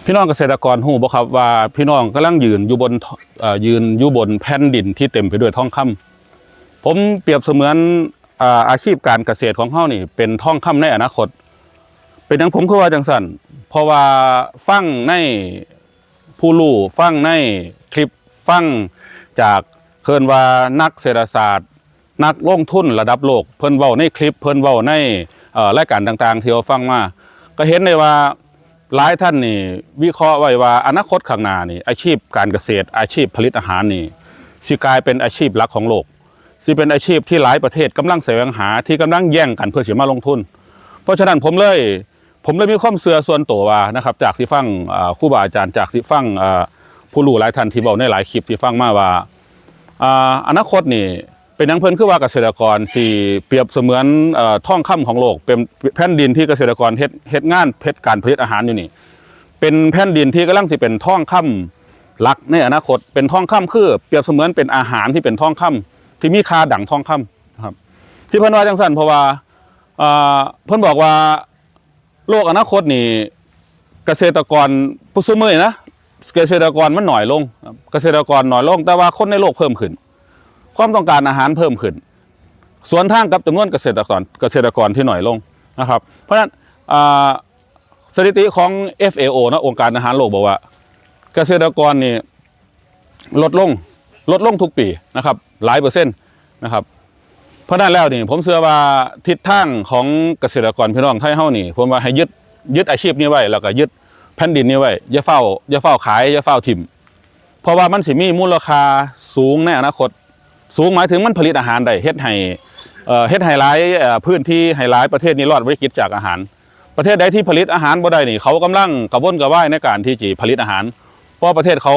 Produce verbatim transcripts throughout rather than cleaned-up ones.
พี่น้องเกษตรกรฮู้บ่ครับว่าพี่น้องกำลังยืนอยู่บน เอ่อ ยืนอยู่บนแผ่นดินที่เต็มไปด้วยทองคำ ผมเปรียบเสมือน อ่า อาชีพการเกษตรของเฮานี่เป็นทองคำในอนาคต เป็นหยังผมคือว่าจั่งซั้น เพราะว่าฟังในผู้รู้ ฟังในคลิป ฟังจากเพิ่นว่านักเศรษฐศาสตร์ นักลงทุนระดับโลก เพิ่นเว้าในคลิป เพิ่นเว้าใน เอ่อ รายการต่างๆ ที่เราฟังมา ก็เห็นได้ว่าหลายท่านนี่วิเคราะห์ไว้ว่าอนาคตข้างหน้านี่ อาชีพการเกษตร อาชีพผลิตอาหารนี่ สิกลายเป็นอาชีพหลักของโลก สิเป็นอาชีพที่หลายประเทศกำลังแสวงหา ที่กำลังแย่งกันเพื่อสิมาลงทุน เพราะฉะนั้นผมเลย ผมเลยมีความเชื่อส่วนตัวว่านะครับ จากที่ฟัง อ่า ครูบาอาจารย์ จากที่ฟัง อ่า ผู้รู้หลายท่านที่เว้าในหลายคลิปที่ฟังมาว่า อ่า อนาคตนี่ เป็นหยังเพิ่นคือว่าเกษตรกรสิเปรียบเสมือน เอ่อ ทองคำของโลก เป็นแผ่นดินที่เกษตรกรเฮ็ด เฮ็ดงาน เฮ็ดการผลิตอาหารอยู่นี่ เป็นแผ่นดินที่กำลังสิเป็นทองคำหลักในอนาคต เป็นทองคำ คือเปรียบเสมือนเป็นอาหารที่เป็นทองคำ ที่มีค่าดังทองคำนะครับ ที่เพิ่นว่าจั่งซั้น เพราะว่า เอ่อ เพิ่นบอกว่า โลกอนาคตนี่ เกษตรกรผู้ซุมื้อนี้นะ เกษตรกรมันน้อยลงครับ เกษตรกรน้อยลง แต่ว่าคนในโลกเพิ่มขึ้น ความต้องการอาหารเพิ่มขึ้น สวนทางกับจำนวนเกษตรกร เกษตรกรที่น้อยลงนะครับ เพราะฉะนั้น อ่า สถิติของ เอฟเอโอ เนาะ องค์การอาหารโลกบอกว่า เกษตรกรนี่ลดลง ลดลงทุกปีนะครับ หลายเปอร์เซ็นต์นะครับ เพราะฉะนั้นแล้วนี่ ผมเชื่อว่าทิศทางของเกษตรกรพี่น้องไทยเฮานี่ ผมว่าให้ยึด ยึดอาชีพนี้ไว้ แล้วก็ยึดแผ่นดินนี้ไว้ อย่าฟ้าว อย่าฟ้าวขาย อย่าฟ้าวถิ่ม เพราะว่ามันสิมีมูลค่าสูงในอนาคต สูงหมายถึงมันผลิตอาหารได้ เฮ็ดให้ เอ่อ เฮ็ดให้หลาย เอ่อ พื้นที่ ให้หลายประเทศนี่รอดวิกฤตจากอาหาร ประเทศใดที่ผลิตอาหารบ่ได้นี่ เขากำลังกระวนกระวายในการที่จะผลิตอาหาร เพราะประเทศเขา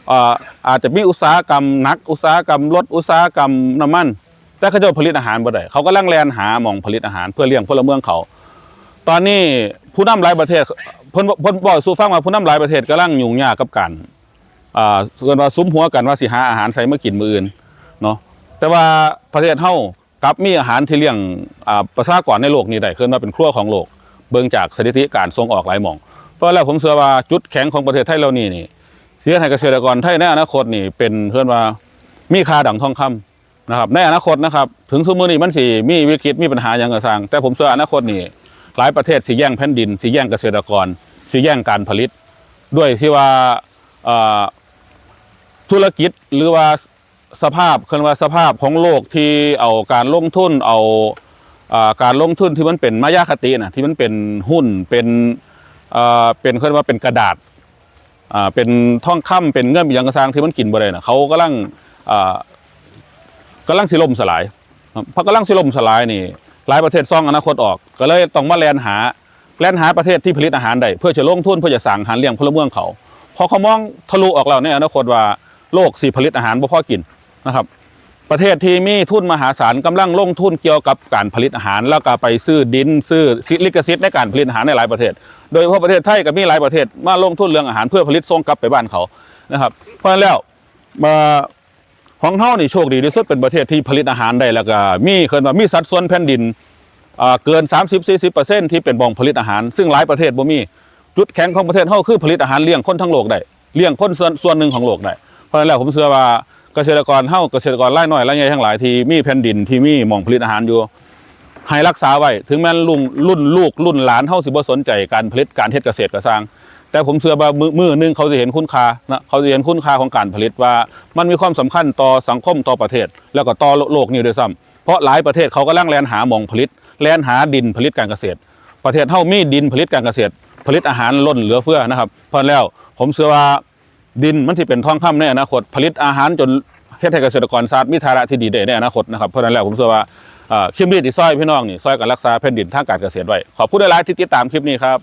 เอ่อ อาจจะมีอุตสาหกรรมหนัก อุตสาหกรรมรถ อุตสาหกรรมน้ำมัน แต่เขาเจ้าผลิตอาหารบ่ได้ เขากำลังแล่นหาหม่องผลิตอาหารเพื่อเลี้ยงพลเมืองเขา ตอนนี้ผู้นำหลายประเทศ เพิ่น เพิ่นบอกสู่ฟังว่าผู้นำหลายประเทศกำลังยุ่งยากกับการ อ่า เอิ้นว่าสุมหัวกันว่าสิหาอาหารใส่มากินมื้ออื่นเนาะ แต่ว่าประเทศเฮากลับมีอาหารที่เลี้ยง อ่า ประชากรในโลกนี้ได้ เอิ้นว่าเป็นครัวของโลก เบิ่งจากสถิติการส่งออกหลายหม่อง เพราะแล้วผมเชื่อว่าจุดแข็งของประเทศไทยเหล่านี้นี่ สิเฮ็ดให้เกษตรกรไทยในอนาคตนี่เป็น เอิ้นว่ามีค่าดังทองคำนะครับ ในอนาคตนะครับ ถึงซุมื้อนี้มันสิมีวิกฤต มีปัญหาหยังก็ซ่าง แต่ผมเชื่ออนาคตนี่ หลายประเทศสิแย่งแผ่นดิน สิแย่งเกษตรกร สิแย่งการผลิต ด้วยที่ว่า เอ่อ ธุรกิจ หรือว่าสภาพ เอิ้นว่าสภาพของโลกที่เอาการลงทุน เอา อ่า การลงทุนที่มันเป็นมายาคติน่ะ ที่มันเป็นหุ้น เป็น เอ่อ เป็น เอิ้นว่าเป็นกระดาษ อ่า เป็นทองคำ เป็นเงิน เป็นหยังก็ซ่างที่มันกินบ่ได้น่ะ เขากำลัง อ่า กำลังสิล่มสลายครับ พอกำลังสิล่มสลายนี่ หลายประเทศส่องอนาคตออก ก็เลยต้องมาแล่นหา แล่นหาประเทศที่ผลิตอาหารได้ เพื่อจะลงทุน เพื่อจะสร้างอาหารเลี้ยงพลเมืองเขา เพราะเขามองทะลุออกแล้วในอนาคตว่าโลกสิผลิตอาหารบ่พอกินนะครับ ประเทศที่มีทุนมหาศาลกำลังลงทุนเกี่ยวกับการผลิตอาหาร แล้วก็ไปซื้อดิน ซื้อลิขสิทธิ์ในการผลิตอาหารในหลายประเทศ โดยเฉพาะประเทศไทยก็มีหลายประเทศมาลงทุนเรื่องอาหารเพื่อผลิตส่งกลับไปบ้านเขานะครับ เพราะฉะนั้นแล้ว เอ่อ ของเฮานี่โชคดีที่สุด เป็นประเทศที่ผลิตอาหารได้ แล้วก็มี เอิ้นว่ามีสัดส่วนแผ่นดิน อ่า เกิน สามสิบสี่สิบเปอร์เซ็นต์ ที่เป็นหม่องผลิตอาหาร ซึ่งหลายประเทศบ่มี จุดแข็งของประเทศเฮาคือผลิตอาหารเลี้ยงคนทั้งโลกได้ เลี้ยงคนส่วน ส่วนหนึ่งของโลกได้ เพราะฉะนั้นแล้วผมเชื่อว่าเกษตรกรเฮา เกษตรกรรายน้อยรายใหญ่ทั้งหลายที่มีแผ่นดิน ที่มีหม่องผลิตอาหารอยู่ ให้รักษาไว้ ถึงแม้นรุ่น รุ่นลูกรุ่นหลานเฮาสิบ่สนใจการผลิต การเฮ็ดเกษตรก็ซ่าง แต่ผมเชื่อว่ามื้อ มื้อหนึ่งเขาสิเห็นคุณค่านะ เขาสิเห็นคุณค่าของการผลิตว่ามันมีความสำคัญต่อสังคม ต่อประเทศ แล้วก็ต่อโลกนี้ด้วยซ้ำ เพราะหลายประเทศเขากำลังแล่นหาหม่องผลิต แล่นหาดินผลิตการเกษตร ประเทศเฮามีดินผลิตการเกษตร ผลิตอาหารล้นเหลือเฟือนะครับ เพราะฉะนั้นแล้วผมเชื่อว่าดินมันสิเป็นทองคำในอนาคต ผลิตอาหารจนเฮ็ดให้เกษตรกรชาติมีฐานะที่ดีได้ในอนาคตนะครับ เพราะฉะนั้นแล้วผมเชื่อว่า เอ่อ คลิปนี้สิซอยพี่น้องนี่ ซอยกันรักษาแผ่นดินทางการเกษตรไว้ ขอบคุณหลายๆที่ติดตามคลิปนี้ครับ